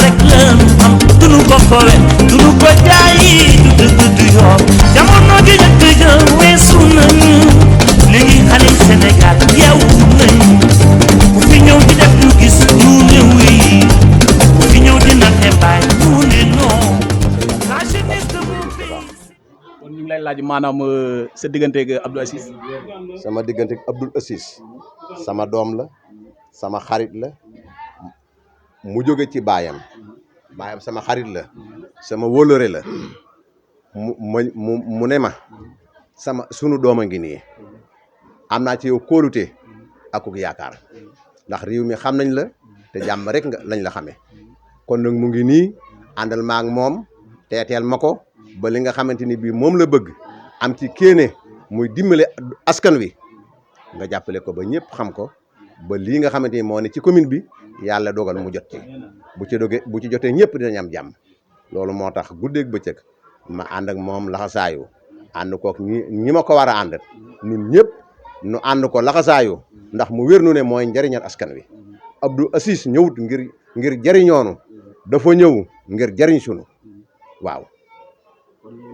rek la am duñu ko fowe duñu ko jaayi du yoon jamono ji njëkk ja weesu nañu léegi xale Sénégal yeewu nañu ku fi ñëw di def ñu gis ñu ne oui ku fi ñëw di natte baay ñu ne non la jeunesse de mon pays. kon ñu ngi lay laaj maanaam sa diggante ak Abdou Aziz. sama diggante ak Abdou Aziz sama doom la sama xarit la mu jóge ci baayam sama xarit la sama wóllëre la mu ne ma sunu doom a ngi nii am naa ci yow kóolute akuk yaakaar ndax réew mi xam nañ la te jàmm rek lañ la xamee kon nag mu ngi nii àndal ma ak moom teeteel ma ko ba li nga xamante ni bii moom la bëgg am ci kéene muy dimbale askan wi nga jàppale ko ba ñëpp xam ko ba lii nga xamante ni moo ne ci commune bi yàlla dogal mu jot ci bu ci jotee ñëpp dinañ am jàmm loolu moo tax guddeeg bëccëg ma ànd ak moom laxasaayu ànd kook ñi ma ko war a ànd ñun ñëpp nu ànd ko laxasaayu ndax mu wér nu ne mooy njariñal askan wi Abdou Aziz ñëwut ngir jariñoonu dafa ñëw ngir jariñ sunu waaw.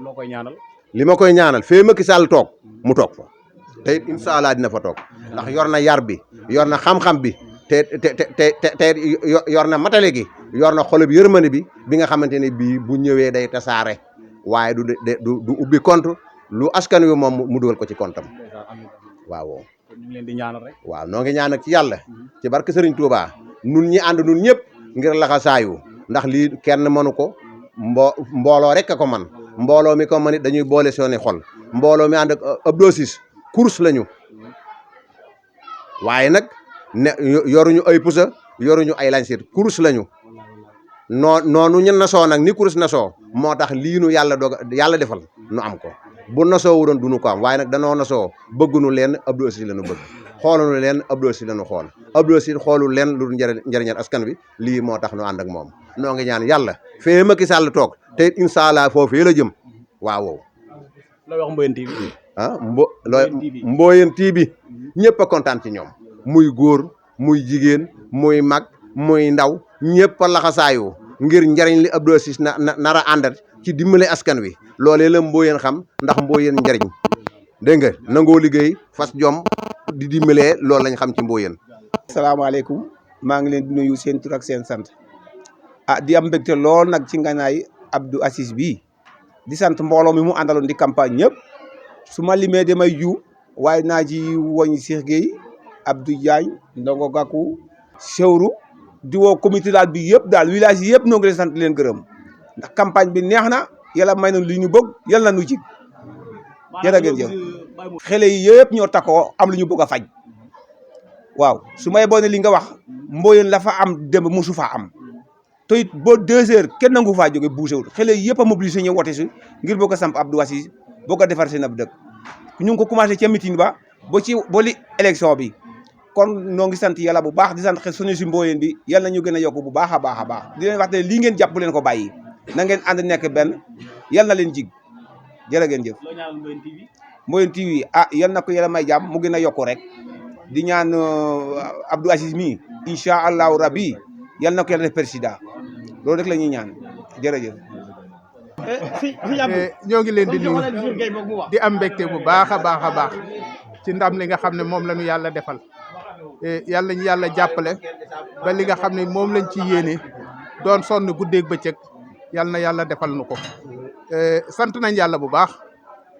loo koy ñaanal. li ma koy ñaanal fee Macky Sall toog mu toog fa te it incha allah dina fa toog ndax yor na yar bi yor na xam-xam bi te yor na matale gi yor na xolub yërmande bi nga xamante ne bii bu ñëwee day tasaare waaye du ubbi compte lu askan wi moom mu dugal ko ci compte am waaw. ñu ngi leen di ñaanal rek. waaw noo ngi ñaan ak ci yàlla ci barke Serigne Touba nun ñi ànd nun ñëpp ngir laxasaayu ndax lii kenn mënu ko mbooloo rek a ko man mbooloo mi ko man it dañuy boole seeni xol mbooloo mi ànd ak Abdou Aziz course lañu waaye nag ne yoruñu ay pusa yoruñu ay lañset course lañu noonu ñu nasoo nag ni course nasoo moo tax lii nu yàlla defal nu am ko bu nasoo wu doon duñu ko am waaye nag danoo nasoo bëggunu leen Abdou Aziz la nu bëgg xoolunu leen Abdou Aziz la nu xool Abdou Aziz xoolul leen lu njëriñal askan wi lii moo tax nu ànd ak moom noo ngi ñaan yàlla fee Macky Sall toog te it incha allah foofee la jëm waaw. looy wax Mboyeen TV. Mboyeen TV ñëpp a kontaan ci ñoom muy góor muy jigéen muy mag muy ndaw ñëpp a laxasaayu ngir njariñ li Abdou Aziz nar a àndat ci dimbale askan wi loolee la Mboyeen xam ndax Mboyeen njariñ dégg nga nangoo liggéey fas jom di dimbalee loolu lañ xam ci Mboyeen. salaamaaleykum maa ngi leen di nuyu seen tur ak seen sant di am mbégte lool nag ci nganaay Abdou Aziz bii di sant mbooloo mi mu àndaloon di campagne ñëpp su ma limee damay ju waaye naa ci woñ Cheikh Gueye Abdou Diagne Ndongo Gakou Sewru di woo comité daal bi yëpp daal village yi yëpp noo ngi leen sant leen gërëm ndax campagne bi neex na yàlla may na li ñu bëgg yàlla na nu ci jërë ngeen jëf xale yi yëpp ñoo takkoo am lu ñu bëgg a faj waaw su may boo ne li nga wax Mboyeen la fa am démb musu faa am te it boo 2 heures kenn nangu faa jóge bougé xale yëpp a mobilisé ñëw wote si ngir boo ko samp Abdou Aziz boo ko defar seen ab dëkk ñu ngi ko commencé ca meeting ba ba li élection bi kon noo ngi sant yàlla bu baax di sant suñu si Mboyeen bi yàlla na ñu gën a yokk bu baax a baax a baax di leen wax ne lii ngeen jàpp bu leen ko bàyyi na ngeen ànd nekk benn yàlla na leen jig jërë ngeen jëf. loo ñaanal Mboyeen TV. Mboyeen TV yal na ko yàlla may jàmm mu gën a yokku rek di ñaan Abdou Aziz mi incha allahu rabbi yal na ko yàlla def président loolu rek la ñuy ñaan jërëjëf. ñoo ngi leen di nuyu di am mbégte bu baax a baax ci ndam li nga xam ne moom la ñu yàlla defal yàlla ñu yàlla jàppale ba li nga xam ne moom lañ ci yéene doon sonn guddeeg bëccëg yal na yàlla defal nu ko sant nañ yàlla bu baax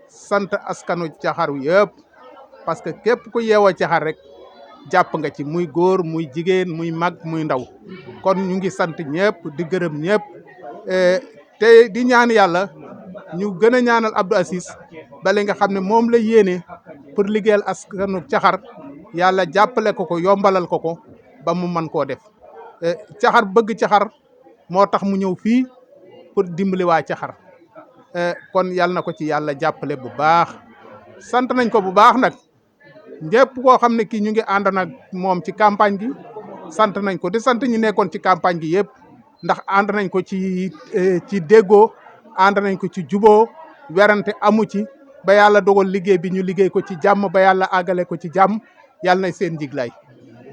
sant askanu Caxaru yëpp parce que képp ku yeewoo Caxar rek jàpp nga ci muy góor muy jigéen muy mag muy ndaw kon ñu ngi sant ñëpp di gërëm ñëpp te di ñaan yàlla ñu gën a ñaanal Abdou Aziz ba li nga xam ne moom la yéene pour liggéeyal askanu Caxar yàlla jàppale ko yombalal ko ba mu mën koo def Caxar bëgg Caxar moo tax mu ñëw fii pour dimbali waa Caxar kon yàlla na ko ci yàlla jàppale bu baax sant nañ ko bu baax nag ñëpp koo xam ne kii ñu ngi ànd nag moom ci campagne gi sant nañ ko di sant ñu nekkoon ci campagne gi yëpp ndax ànd nañ ko ci déggoo ànd nañ ko ci juboo werante amu ci ba yàlla dogal liggéey bi ñu liggéey ko ci jàmm ba yàlla àggale ko ci jàmm yàlla na seen njiglaay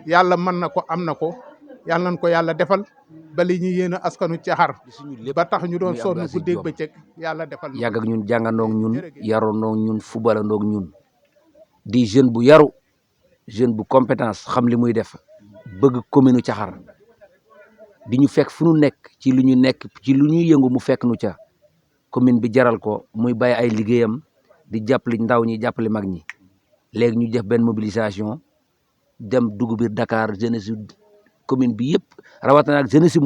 yàlla mën na ko am na ko yàlla nañ ko yàlla defal bali ñu yéen a askanu Caxar ba tax ñu doon sonn guddeeg bëccëg yàlla defal yàgg ak ñun jàngandoog ñun yaroondoog ñun fubalandoog ñun di jeune bu yaru jeune bu compétence xam li muy def bëgg commune Caxar di ñu fekk fu ñu nekk ci lu ñu nekk ci lu ñuy yëngu mu fekk nu ca commune bi jaral ko muy bàyyi ay liggéeyam di jàppale ndaw ñi jàppale mag ñi léegi ñu def benn mobilisation dem dugg biir Dakar jeunesse commune bi yëpp rawatina ak jeunesse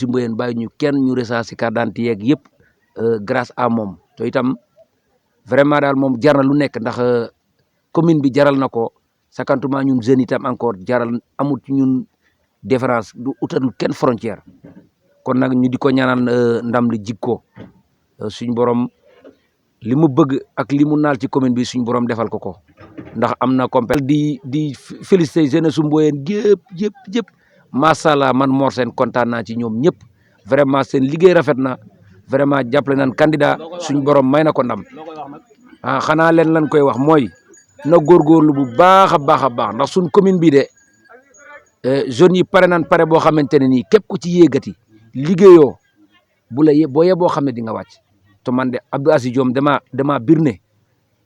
Mboyeen bàyyi ñu kenn ñu recensé carte d'identité yeeg yëpp grâce à moom te itam vraiment daal moom jar na lu nekk ndax commune bi jaral na ko sakantuma ñun jeunes itam encore jaral amul ci ñun différence du utatul kenn frontière kon nag ñu di ko ñaanal ndam li jikko suñ borom li mu bëgg ak li mu naal ci commune bi suñ borom defal ko ndax am na compétence di féliciter jeunesse su Mboyeen yëpp macha allah man Mor Sène kontaan naa ci ñoom ñëpp vraiment seen liggéey rafet na vraiment jàppale nañ candidat suñ borom may na ko ndam xanaa leen lan koy wax mooy na góorgóorlu bu baax a baax ndax suñ commune bi de jeunes yi pare nan pare boo xamante ne nii képp ku ci yéegati liggéeyoo bu la boo yeboo xam ne di nga wàcc te man de Abdou Aziz Diom dama bir ne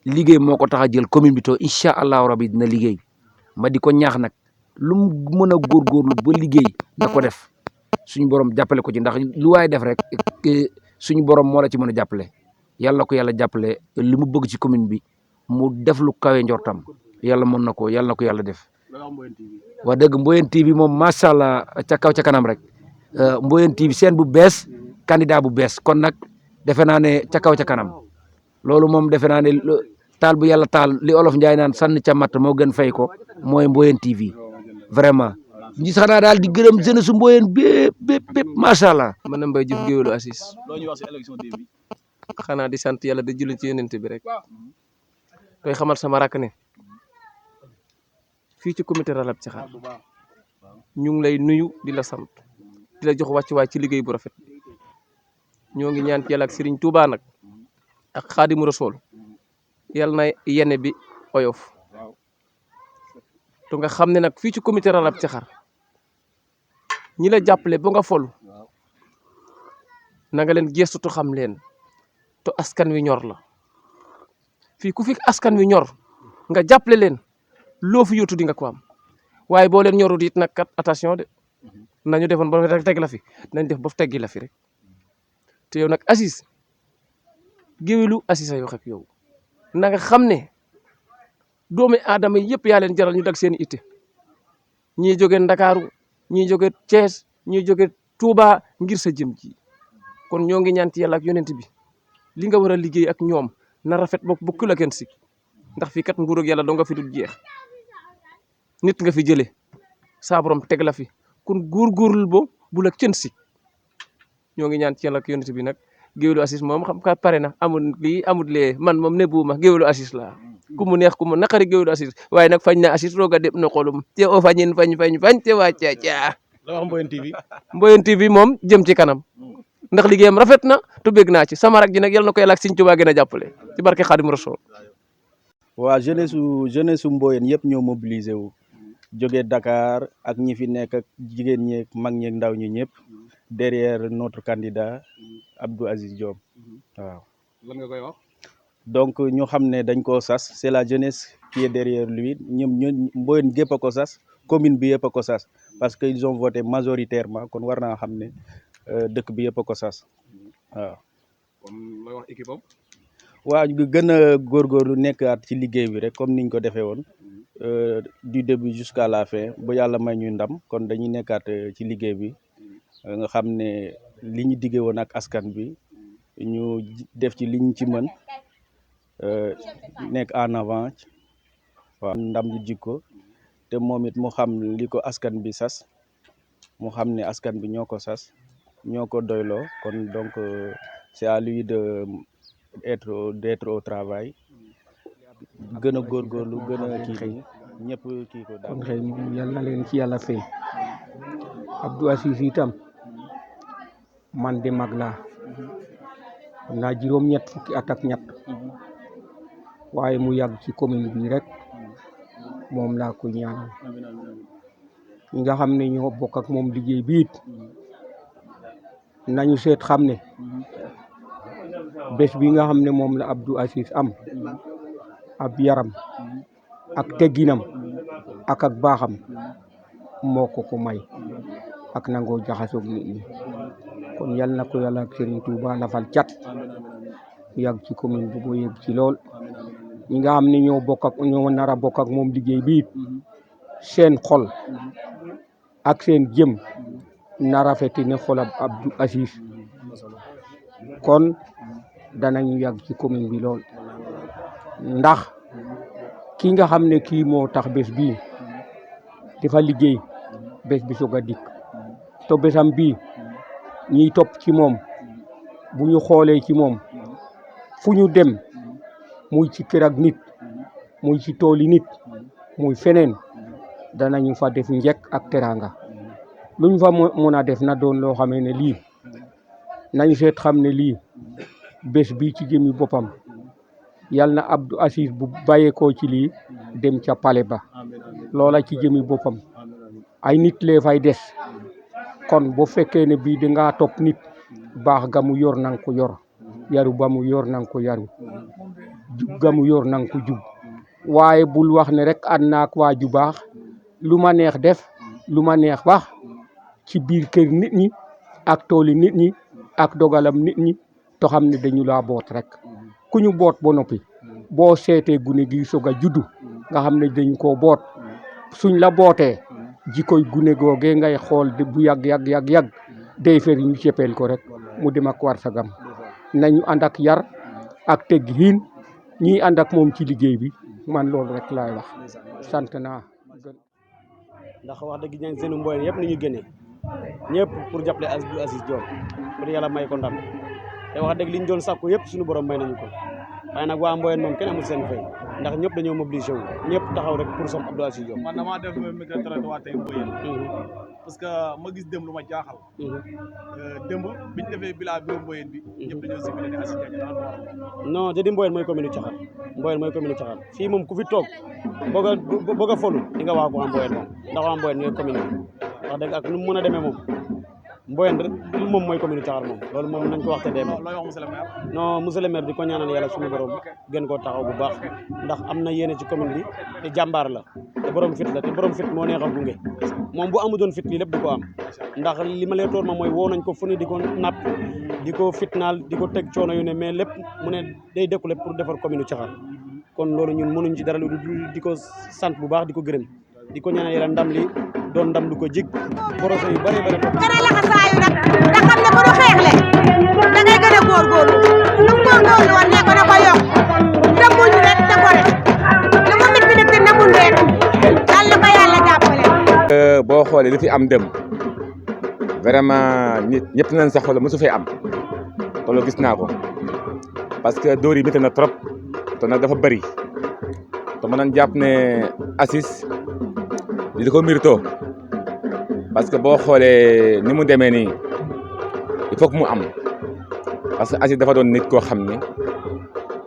liggéey moo ko tax a jël commune bi to incha allahu rabi dina liggéey ma di ko ñaax nag lu mu mën a góorgóorlu ba liggéey na ko def suñu borom jàppale ko ci ndax lu waay def rek suñu borom moo la ci mën a jàppale yàlla ko yàlla jàppale li mu bëgg ci commune bi mu def lu kawe njortam yàlla mën na ko yàlla def. wax dëgg Mboyeen TV moom macha allah ca kaw ca kanam rek Mboyeen TV seen bu bees candidat bu bees kon nag defe naa ne ca kaw ca kanam loolu moom defe naa ne taal bu yàlla taal li olof Njaay naan sànni ca matt moo gën fay ko mooy Mboyeen TV vraiment ñi sax naa daal di gërëm jeunesse su Mboyeen bépp macha allah. man na Mbaye Diouf géwélu Assis xanaa di sant yàlla di julli ci yonent bi rek koy xamal sama rakk ne fii ci comité Ralab Caxar ñu ngi lay nuyu di la sant di la jox wàccuwaay ci liggéey bu rafet ñoo ngi ñaan ci yàlla ak Serigne Touba nag ak Xaadimu Rasuul yàlla na yene bi oyof to nga xam ne nag fii ci comité Ralab Caxar ñi la jàppale ba nga folu na nga leen gestu to xam leen to askan wi ñor la fii ku fi askan wi ñor nga jàppale leen loo fi yóotu di nga ko am waaye boo leen ñorut it nag kat attention de nañu defoon ba teg la fi nañ def ba teggi la fi rek te yow nag Assis géwélu Assis ay wax ak yow na nga xam ne doomi aadama yëpp yaa leen jaral ñu dag seen itte ñii jóge Ndakaaru ñii jóge Thiès ñii jóge Touba ngir sa jëm ji kon ñoo ngi ñaan ci yàlla ak yonent bi li nga war a liggéey ak ñoom na rafet bokk bu la kenn si ndax fii kat nguur ak yàlla doo nga fi dul jeex nit nga fi jëlee saa borom teg la fi kon góorgóorlu bo bu la kenn si ñoo ngi ñaan ci yàlla ak yonent bi nag géwélu Assis moom xam ka pare na amul lii amul lee man moom ne buuma géwélu Assis la ku mu neex ku mu naqari géwélu Assis waaye nag fañ na Assis roog a dem na xolum te o fañin fañ te waa caaca la wax Mboyeen TV Mboyeen TV moom jëm ci kanam ndax liggéeyam rafet na te bég naa ci sama rak ji nag yal na ko yàlla ak Sëriñ Tuubaa gën a jàppale ci barke Xaadimu Rasuul waa jeunesse su Mboyeen yëpp ñoo mobilisé wu jóge Dakar ak ñi fi nekk ak jigéen ñeeg mag ñeeg ndaw ñi ñëpp derrière notre candidat Abdou Aziz Diom waaw. lan nga koy wax. donc ñu xam ne dañ koo sas c'est la jeunesse qui est derrière lui ñoom Mboyeen gépp a ko sas commune bi yëpp a ko sas parce que ils ont voté majoritairement kon war naa xam ne dëkk bi yëpp a ko sas waaw. kon looy wax équipe am. waaw ñu gën a góorgóorlu nekkaat ci liggéey bi rek comme niñ ko defee woon du début jusqu'à la fin ba yàlla may ñu ndam kon dañuy nekkaat ci liggéey bi nga xam ne li ñu diggee woon ak askan bi ñu def ci liñ ci mën nekk en avant waaw ndam li jikko te moom it mu xam li ko askan bi sas mu xam ne askan bi ñoo ko sas ñoo ko doyloo kon donc c'est à lui de d'être au travail gën a góorgóorlu gën a kii ñëpp kii ko daal. kon xëy na yal na leen ci yàlla fay Abdou Aziz itam man de mag laa am naa juróom-ñett fukki at ak ñett waaye mu yàgg ci commune bi rek moom laa ko ñaanal ñi nga xam ne ñoo bokk ak moom liggéey bi it nañu seet xam ne bés bi nga xam ne moom la Abdou Aziz am ab yaram ak tegginam ak baaxam moo ko may ak nangoo jaxasoog nit ñi kon yal na ko yàlla ak Serigne Touba lafal cat yàgg ci commune bu bo yegg ci lool ñi nga xam ne ñoo nar a bokk ak moom liggéey bi it seen xol ak seen jëm na rafeti ne xolab Abdou Aziz kon danañu yàgg ci commune bi lool ndax ki nga xam ne kii moo tax bés bii dafa liggéey bés bi soog a dikk to bésam bii ñiy topp ci moom bu ñu xoolee ci moom fu ñu dem muy ci kër ak nit muy ci tooli nit muy feneen danañu fa def njëkk ak teranga luñ fa mën a def na doon loo xamee ne lii nañu seet xam ne lii bés bi ci jëmi boppam yal na Abdou Aziz bu bàyyeekoo ci lii dem ca pale ba loola ci jëmi boppam ay nit lee fay des kon bu fekkee ne bii dangaa topp nit baax ga mu yor nang ko yor yaru ba mu yor nang ko yaru jub ga mu yor nang ko jub waaye bul wax ne rek ànd naak waa ju baax lu ma neex def lu ma neex wax ci biir kër nit ñi ak tooli nit ñi ak dogalam nit ñi to xam ne dañu laa boot rek ku ñu boot ba noppi boo seetee gune gi soog a juddu nga xam ne dañ koo boot suñ la bootee jikoy gune googee ngay xool bu yàgg day fer ñu ceppeel ko rek mu dem ak war sagam nañu ànd ak yar ak teggiin ñi ànd ak moom ci liggéey bi man loolu rek laay wax sant naa. ndax wax dëgg ñaan seenu Mboyeen yëpp ni ñu génnee ñëpp pour jàppale Abdou Aziz Dione pour yàlla may ko ndam te wax dëgg li ñu doon sàkku yëpp suñu borom may nañu ko waaye nag waa Mboyeen moom kenn amul seen fay ndax ñëpp dañoo mobilisé wu ñëpp taxaw rek pour sopp Abdou Aziz Dione. man damaa def micro waa tey Mboyeen parce que ma gis démb lu ma jaaxal. démb biñ defee bilaa bi Mboyeen bi. ñëpp dañoo ciblé ne Aziz Diagne non te di Mboyeen mooy commune Thiakhar Mboyeen mooy commune Thiakhar fii moom ku fi toog bëgg a folu di nga wax ko waa Mboyeen moom ndax waa Mboyeen ñooy commune wax dëgg ak nu mu mën a demee moom Mboyeen rek moom mooy commune Thiakhar moom loolu moom nañ ko wax te dee moom. looy wax monsieur le maire. non monsieur le maire di ko ñaanal yàlla suñu borom gën koo taxaw bu baax ndax am na yéene ci commune bi te jàmbaar la te borom fit la te borom fit moo neex a gunge moom bu amutoon fit lii lépp di ko am ndax li ma leen toor ma mooy woo nañ ko fu ne di ko napp di ko fitnaal di ko teg coono yu ne mais lépp mu ne day dekku lépp pour defar commune Thiakhar kon loolu ñun mënuñ ci dara lu di ko sant bu baax di ko gërëm di ko ñaanal yàlla ndam li doon ndam lu ko jig borosé yu bëri bëri topp gën a laxasaayu nag te xam ne bu nu xeexle da ngay gën a góorgóorlu nu mu góorgóorlu woon ne ko na ko yokk te muñ rek te ko rek lu mu mit bi na muñ rek daal na ko yàlla jàppale boo xoolee li fi am dem vraiment nit ñëpp nañ sa xol mosu fee am te loolu gis naa ko parce que dóor yi métti na trop te nag dafa bëri te mën nañ jàpp ne Aziz li ko mérito parce que boo xoolee ni mu demee nii il faut que mu am parce que Aziz dafa doon nit koo xam ne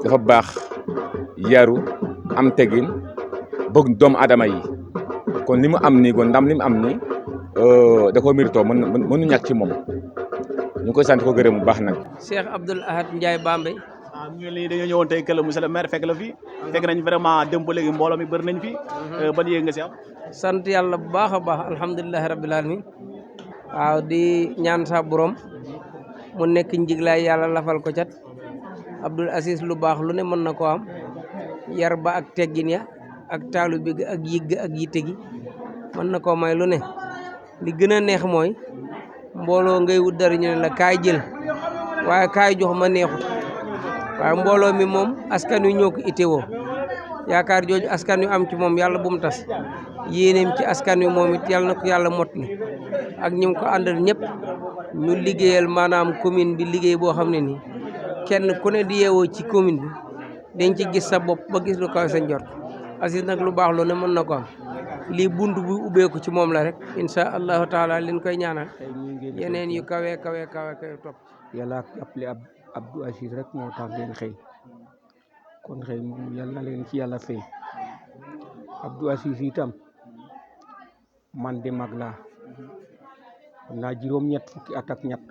dafa baax yaru am teggin bëgg doomu aadama yi kon li mu am nii kon ndam li mu am nii da koo mérito mënu ñàkk ci moom ñu koy sant ko gërëm bu baax nag. Cheikh Abdoul Ahad Ndiaye Bambey. ñu ngi dañoo ñëwoon tey kër monsieur le maire fekk la fi fekk nañ vraiment démb ba léegi mbooloo mi bëri nañ fi. ban yéeg nga si am. sant yàlla bu baax a baax alhamdulilah rabbil alamin waaw di ñaan sa borom mu nekk njiglaay yàlla lafal ko cat Abdou Aziz lu baax lu ne mën na ko am yar ba ak teggin ya ak taalu bi ak yigg ak yitte gi mën na koo may lu ne li gën a neex mooy mbooloo ngay wut dara ñu ne la kaay jël waaye kaay jox ma neexut waaye mbooloo mi moom askan wi ñoo ko itteewoo yaakaar jooju askan wi am ci moom yàlla bu mu tas yéeneem ci askan wi moom it yàlla na ko yàlla motli ak ñi ko àndal ñëpp ñu liggéeyal maanaam commune bi liggéey boo xam ne nii kenn ku ne di yeewoo ci commune bi dañ ci gis sa bopp ba gis lu kaw sa njort Aziz nag lu baax lu ne mën na ko am lii bunt bu ubbeeku ci moom la rek incha allahu taala liñ koy ñaanal yeneen yu kawe topp yàlla appelé Abdou Aziz rek moo tax ngeen xëy kon xëy moom yal na leen ci yàlla fay Abdou Aziz itam man de mag laa am naa juróom-ñett fukki at ak ñett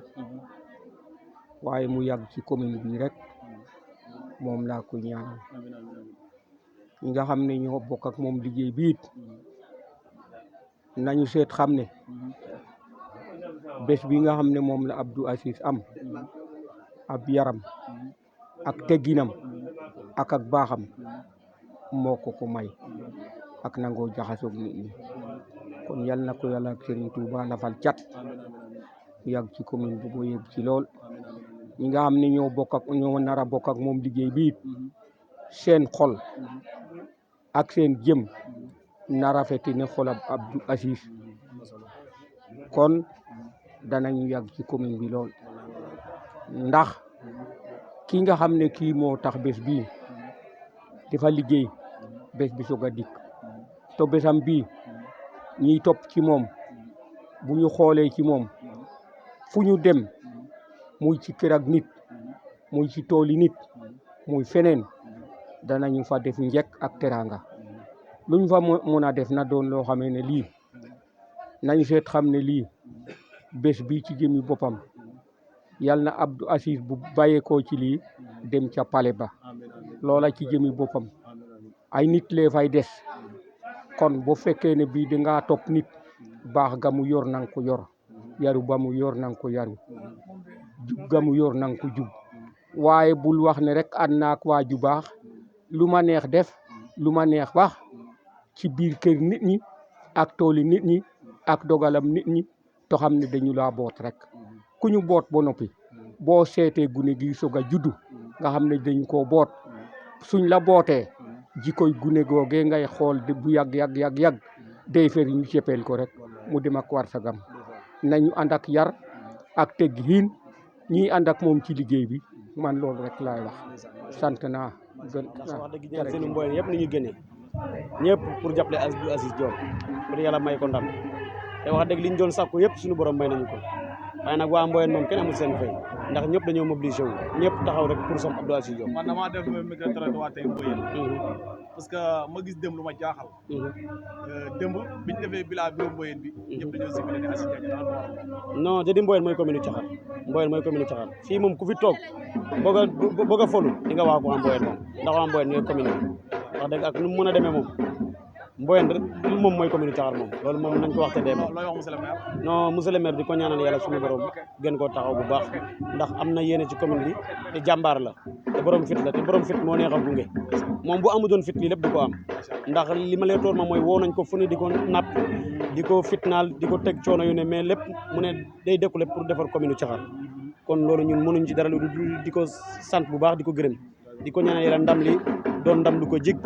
waaye mu yàgg ci commune bi rek moom laa ko ñaanal ñi nga xam ne ñoo bokk ak moom liggéey bi it nañu seet xam ne bés bi nga xam ne moom la Abdou Aziz am ab yaram ak tegginam ak baaxam moo ko may ak nangoo jaxasoog nit ñi kon yal na ko yàlla ak Serigne Touba lafal cat mu yàgg ci commune bi boo yegg ci lool ñi nga xam ne ñoo nar a bokk ak moom liggéey bi it seen xol ak seen jëm na rafeti ne xolab Abdou Aziz kon danañu yàgg ci commune bi lool ndax ki nga xam ne kii moo tax bés bii dafa liggéey bés bi soog a dikk to bésam bii ñiy topp ci moom bu ñu xoolee ci moom fu ñu dem muy ci kër ak nit muy ci tooli nit muy feneen danañu fa def njëkk ak teraanga luñ fa mën a def na doon loo xamee ne lii nañu seet xam ne lii bés bi ci jëmi boppam yal na Abdou Aziz bu bàyyeekoo ci lii dem ca pale ba loola ci jëmi boppam ay nit lee fay des kon bu fekkee ne bii dangaa topp nit baax ga mu yor nanga ko yor yaru ba mu yor nanga ko yaru jub ga mu yor nanga ko jub waaye bul wax ne rek ànd naak waa ju baax lu ma neex def lu ma neex wax ci biir kër nit ñi ak tooli nit ñi ak dogalam nit ñi to xam ne dañu laa boot rek ku ñu boot ba noppi boo seetee gune gi soog a juddu nga xam ne dañu koo boot suñ la bootee jikoy gune googee ngay xool bu yàgg day fer ñu ceppeel ko rek mu dem ak war sagam nañu ànd ak yar ak teggiin ñi ànd ak moom ci liggéey bi man loolu rek laay wax sant naa gën wax dëgg ñaan seenu mboolem yëpp ni ñu génnee ñëpp pour jàppale Abdou Aziz Dione pour yàlla may ko ndam te wax dëgg li ñu doon sàkku yëpp suñu borom may nañu ko waaye nag waa Mboyeen moom kenn amul seen fay ndax ñëpp dañoo mobilisé wu ñëpp taxaw rek pour sopp Abdou Aziz Dione. man damaa def micro trottoir tey Mboyeen parce que ma gis démb lu ma jaaxal démb biñu defee bilan bi Mboyeen bi ñëpp dañoo ciblé ne Aziz Diagne daal non jadi Mboyeen mooy commune Thiakhar Mboyeen mooy commune Thiakhar fii moom ku fi toog bëgg a folu di nga wax ko waa Mboyeen moom ndax waa Mboyeen ñooy commune wax dëgg ak nu mu mën a demee moom Mboyeen rek moom mooy commune Thiakhar moom loolu moom nañ ko wax te dee moom looy wax monsieur le maire non monsieur le maire di ko ñaanal yàlla suñu borom gën koo taxaw bu baax ndax am na yéene ci commune bi te jàmbaar la te borom fit la te borom fit moo neex a gunge moom bu amudoon fit lii lépp di ko am ndax li ma leen toor ma mooy woo nañ ko fu ne di ko napp di ko fitnaal di ko teg coono yu ne mais lépp mu ne day dekku lépp pour defar commune Thiakhar kon loolu ñun mënuñ ci dara lu di ko sant bu baax di ko gërëm di ko ñaanal yàlla ndam li doon ndam lu ko jig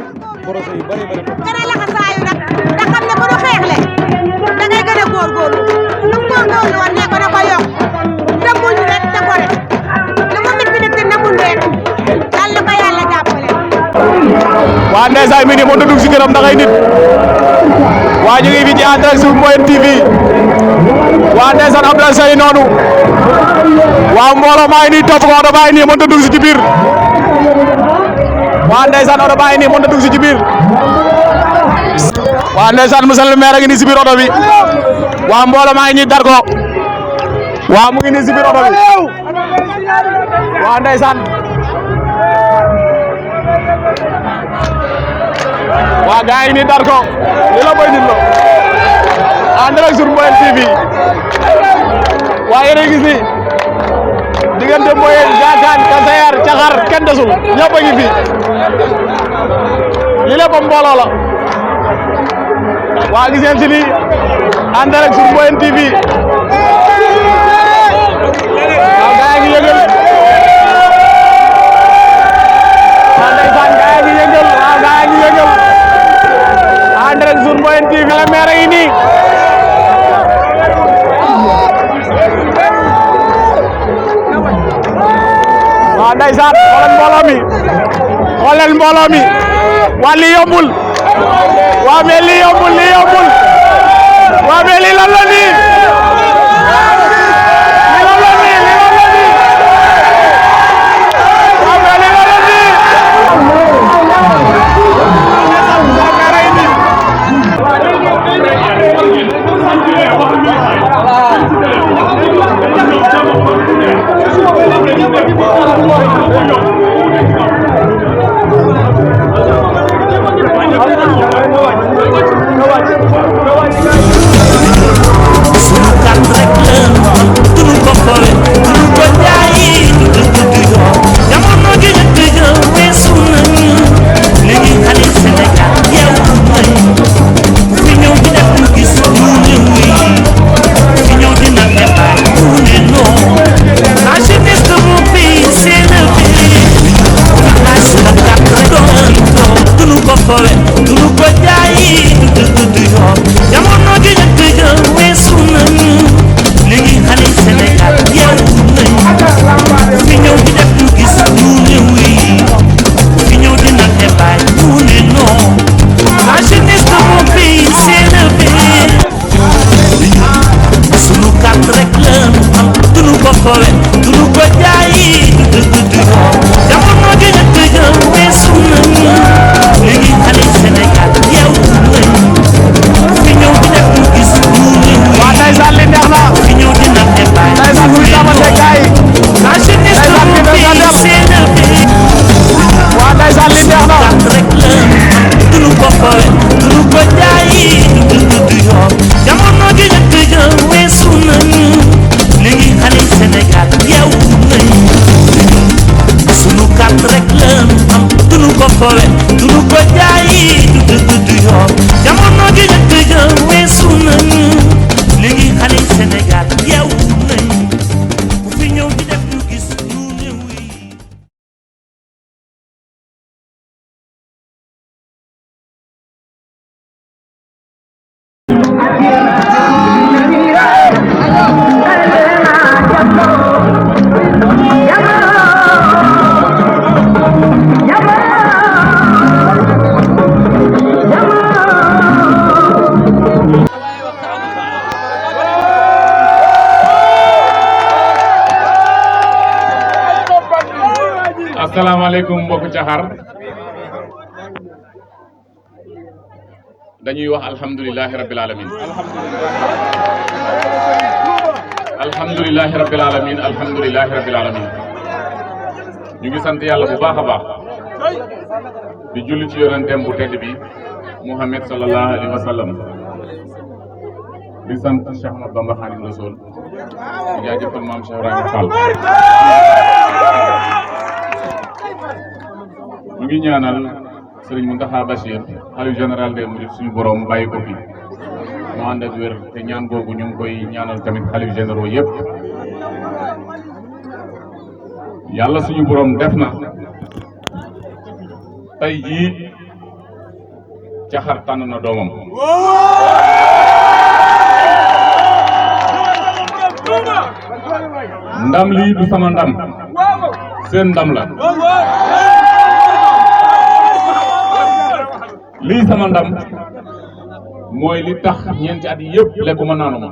projet yu bëri bëri gën a laxasaayu nag te xam ne bu nu xeexle da ngay gën a góorgóorlu lu mu góorgóorlu woon ne ko na ko yokk te muñ rek te ko rek lu mu mit na muñ rek yal na ko yàlla jàppale. waa ndeysaan mi ni moo dugg si këram ndax ay nit waa ñu ngi fi ci en direct sur Mboyeen TV waa ndeysaan Abdoulaye Seye noonu waa mbooloo maa ngi nii topp ko oto baa ngi nii mënut a dugg si ci biir waa ndeysaan oto baa ngi nii mënut a dugg si ci biir waa ndeysaan monsieur le maire a ngi nii si biir oto bi waa mbooloo maa ngi nii dar ko waa mu ngi nii si biir oto bi waa ndeysaan waa gars yi nii dar ko li la boy nit lo en direct sur Mboyeen TV waa yéen a gis ni diggante Mboyeen Diakane Kasayar Thiakhar kenn desul ñëpp a ngi fi li lépp mbooloo la waa gis ngeen ci ni en direct sur Mboyeen TV waa gars yi ngi yëngal waa ndeysaan gars yi ngi yëngal waa gars yi ngi yëngal en direct sur Mboyeen TV la maire yi nii waaw ndeysaan xoolal mbooloo mi waa lii yombul waa mais lii yombul waa mais lii lan la nii asalaamaaleykum mbokk Caxar dañuy wax alhamdulilahi rabbil alamin alhamdulilahi rabbil alamin alhamdulilahi rabbil alamin ñu ngi sant yàlla bu baax a baax di julli ci yonentem bu tedd bi Muhammad sallallahu alayhi wa sallam di sant Cheikh Ahmadou Bamba Khadim Rasoul di jaajëfal maam Cheikh Ibrahima Fall ñu ngi ñaanal Serigne Mountakha Bachir xalifa général des mourides suñu borom bàyyi ko fi mu ànd ak wér te ñaan googu ñu ngi koy ñaanal tamit xalifa généraux yëpp yàlla suñu borom def na tey jii Caxar tànn na doomam ndam lii du sama ndam seen ndam la lii sama ndam mooy li tax ñeenti at yëpp lekkuma naanuma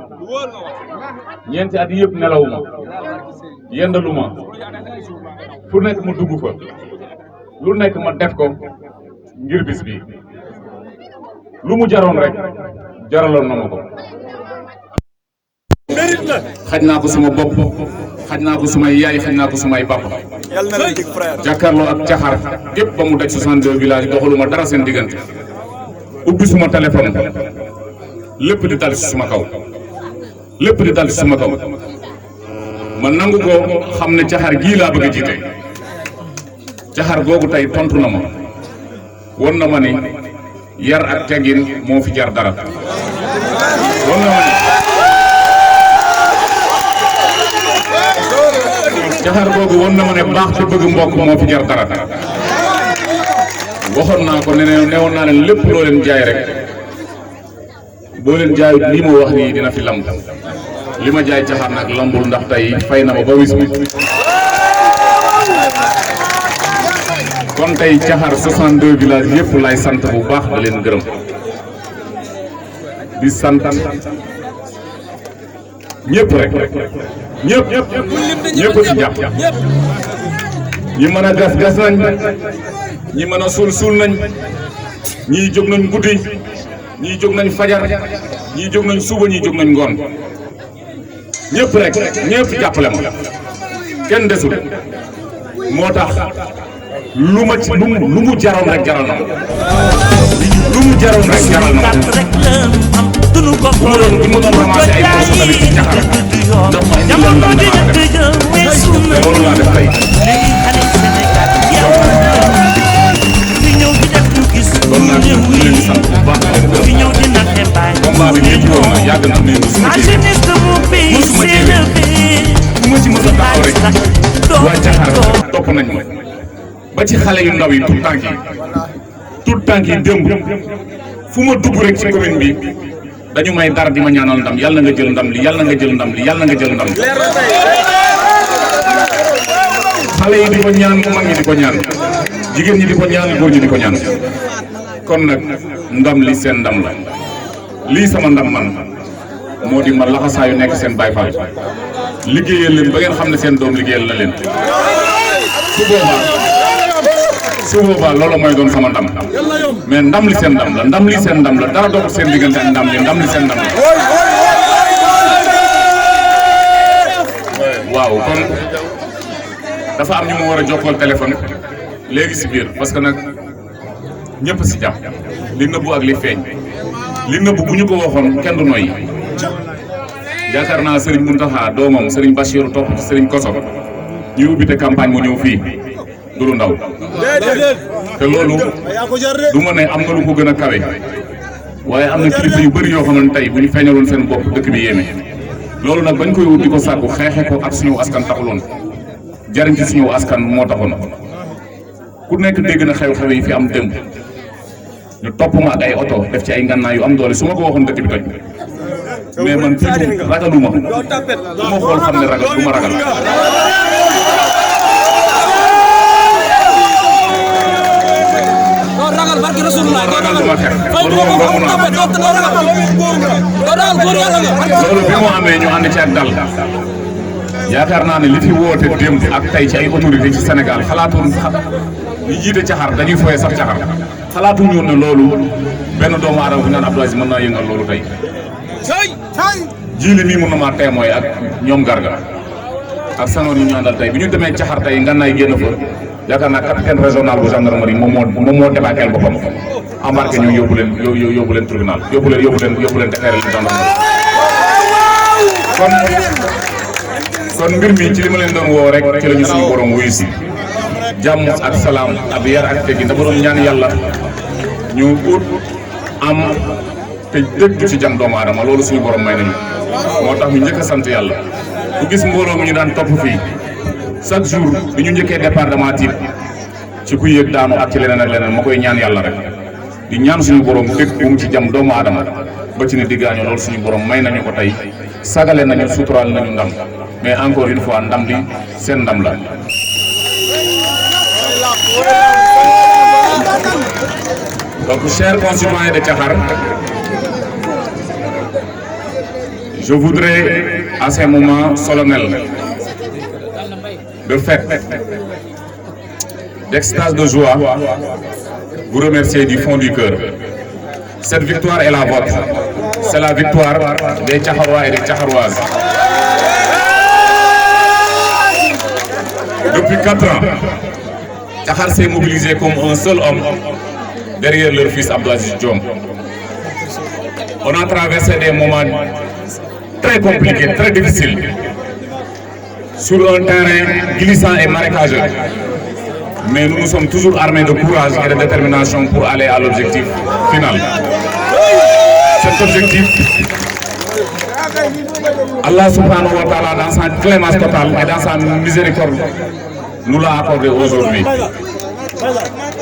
ñeenti at yëpp nelawuma yendaluma fu nekk ma dugg fa lu nekk ma def ko ngir bis bi lu mu jaroon rek jaraloon na ma ko xaj naa ko suma bopp xaj naa ko sumay yaay xaj naa ko sumay papa jàkkaarloo ak Caxar képp ba mu daj 62 village doxaluma dara seen diggante ubbi suma téléphone lépp di dal ci suma kaw lépp di dal ci suma kaw ma nangu ko xam ne Caxar gii laa bëgg a jiite Caxar googu tey tontu na ma won na ma ni yar ak teggin moo fi jar dara won na ma ni Caxar googu won na ma ne baax te bëgg mbokk moo fi jar dara waxoon naa ko newoon naa leen lépp loo leen jaay rek boo leen jaayut lii ma wax nii dina fi lamb li ma jaay Caxar nag lambul ndax tey fay na ma ba wis bi kon tey Caxar 62 villages yëpp lay sant bu baax da leen gërëm di sant ñëpp rek ñëpp ci jàpp ñi mën a gas nañ ñi mën a suul nañ ñii jóg nañ guddi ñii jóg nañ fajar ñii jóg nañ suba ñii jóg nañ ngoon ñëpp rek ñëpp jàppale ma kenn desul moo tax lu mu jaroon rek jaral na ma lu mu jaroon rek jaral na ma bu ma doon ramassé ay morceaux tamit ci caxar ndox ma indi leen ndam dama def te loolu laa def tey kon nag ñu ngi leen di sant bu baax di leen gërëm combat bi métti woon na yàgg na mais musuma cee fu ma ci mës a taxaw rek waa Caxar topp nañ ma ba ci xale yu ndaw yi tout tànk yi démb fu ma dugg rek ci commune bi dañu may dara di ma ñaanal ndam yàlla nga jël ndam li yàlla nga jël ndam li yàlla nga jël ndam li xale yi di ko ñaan mag ñi di ko ñaan jigéen ñi di ko ñaan góor ñi di ko ñaan kon nag ndam li seen ndam la lii sama ndam man moo di ma laxasaayu nekk seen Baay Faal liggéeyal leen ba ngeen xam ne seen doom liggéeyal na leen su boobaa loolu mooy doon sama ndam mais ndam li seen ndam la ndam li seen ndam la dara doxul seen diggante ak ndam li seen ndam la waaw kon dafa am ñu ma war a jokkool téléphone léegi si biir parce que nag ñëpp si jàpp li nëbbu ak li feeñ li nëbbu bu ñu ko waxoon kenn du noyyi yaakaar naa Serigne Mountakha doomam Serigne Bachirou topp ci Serigne Koso ñu ubbite campagne mu ñëw fii du lu ndaw te loolu du ma ne am na lu ko gën a kawe waaye am na kilifa yu bëri yoo xam ne tey bu ñu feeñaloon seen bopp dëkk bi yéeme loolu nag bañ koy wut di ko sàkku xeexe ko ak suñu askan taxuloon jariñ ci suñu askan moo taxoon ku nekk dégg na xew-xew yi fi am démb ñu topp ma ak ay oto def ci ay ngànnaay yu am doole su ma ko waxoon dëkk bi toj mais man fii ragaluma du ma xool xam ne ragal du ma ragal ragal du ma xeex loolu bi mu amee ñu ànd ci ak dal yaakaar naa ne li fi woote démb ak tey ci ay autorité ci Sénégal xalaatuñ ñi jiite Caxar dañuy foye sax Caxar xalaatuñ ñoon ne loolu benn doomu aadama bu ñu naan Abdou Aziz mën naa yëngal loolu tey jiili mii mun na maa témoin ak ñoom Garga ak sanoon yi ñu àndal tey bi ñu demee Caxar tey Nganaay génn fa yaakaar naa capitaine régional bu gendarmerie moom moo débarqué boppam embarqué ñu yóbbu leen tribunal yóbbu leen déféré leen gendarmerie kon mbir mi ci li ma leen doon woo rek ci la ñu suñu borom wuyu si jàmm ak salaam ak yar ak teggin dama doon ñaan yàlla ñu ut am te dëgg ci jam doomu aadama loolu suñu borom may nañu moo tax ñu njëkk a sant yàlla bu gis mbooloo mi ñu daan topp fii chaque jour bi ñu njëkkee départ dama tiit ci ku yéeg daanu ak ci leneen ak leneen ma koy ñaan yàlla rek di ñaan suñu borom dëgg bu mu ci jam doomu aadama ba ci ne diggaañoo loolu suñu borom may nañu ko tey sagale nañu suturaal nañu ndam mais encore une fois ndam li seen ndam la donc chers concitoyens de Caxar je voudrais à ces moments solennels de fête d'extase de joie vous remercier du fond du cœur. Cette victoire est la vôtre, c'est la victoire des Caxarois et des Caxaroises. Depuis 4 ans, Caxar s'est mobilisé comme un seul homme derrière leur fils Abdou Aziz Diom. On a traversé des moments très compliqués, très difficiles, sur un terrain glissant et marécageux. Mais nous nous sommes toujours armés de courage et de détermination pour aller à l'objectif final. Cet objectif, Allah subhanahu wa ta'ala, dans sa clémence totale et dans sa miséricorde, nous l'a accordé aujourd'hui.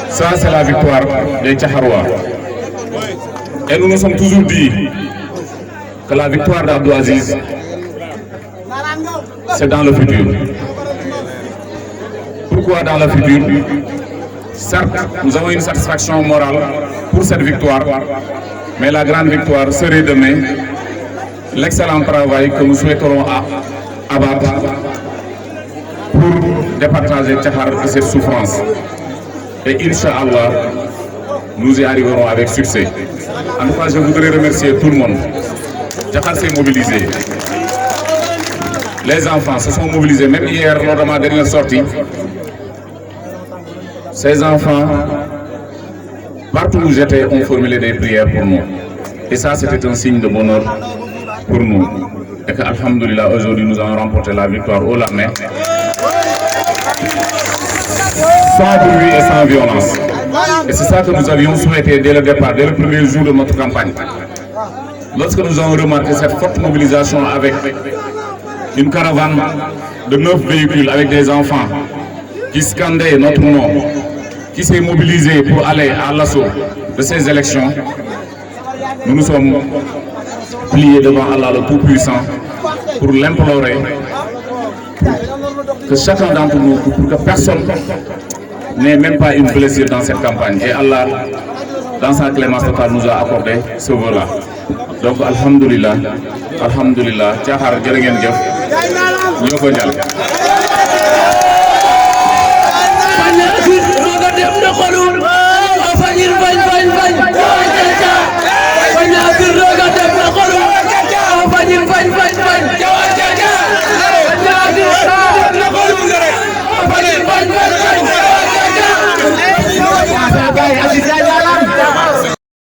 Ça, c'est la victoire des Caxarois. Et nous nous sommes toujours dit que la victoire d'Abdou Aziz, c'est dans le futur. Pourquoi dans le futur? Certes, nous avons une satisfaction morale pour cette victoire, mais la grande victoire serait demain l'excellent travail que nous souhaiterons abattre pour départager Caxar de cette souffrance. Et Inch'Allah, nous y arriverons avec succès. En tout cas, je voudrais remercier tout le monde. Caxar s'est mobilisé. les enfants se sont mobilisés, même hier lors de ma dernière sortie. Ces enfants, partout où j'étais, ont formulé des prières pour nous. Et ça, c'était un signe de bonheur pour nous. Et que, alhamdoulilah, aujourd'hui, nous avons remporté la victoire haut la main, sans bruit et sans violence. Et c'est ça que nous avions souhaité dès le départ, dès le premier jour de notre campagne. Lorsque nous avons remarqué cette forte mobilisation avec une caravane de 9 véhicules avec des enfants qui scandaient notre nom, qui s'est mobilisé pour aller à l'assaut de ces élections, nous nous sommes pliés devant Allah le Tout-Puissant pour l'implorer que chacun d'entre nous, pour que personne n'ait même pas une blessure dans cette campagne. Et Allah, dans sa clémence totale, nous a accordé ce vœu-là. Donc, alhamdulillah, Thiakhar jërë ngeen jëf ñoo ko ñal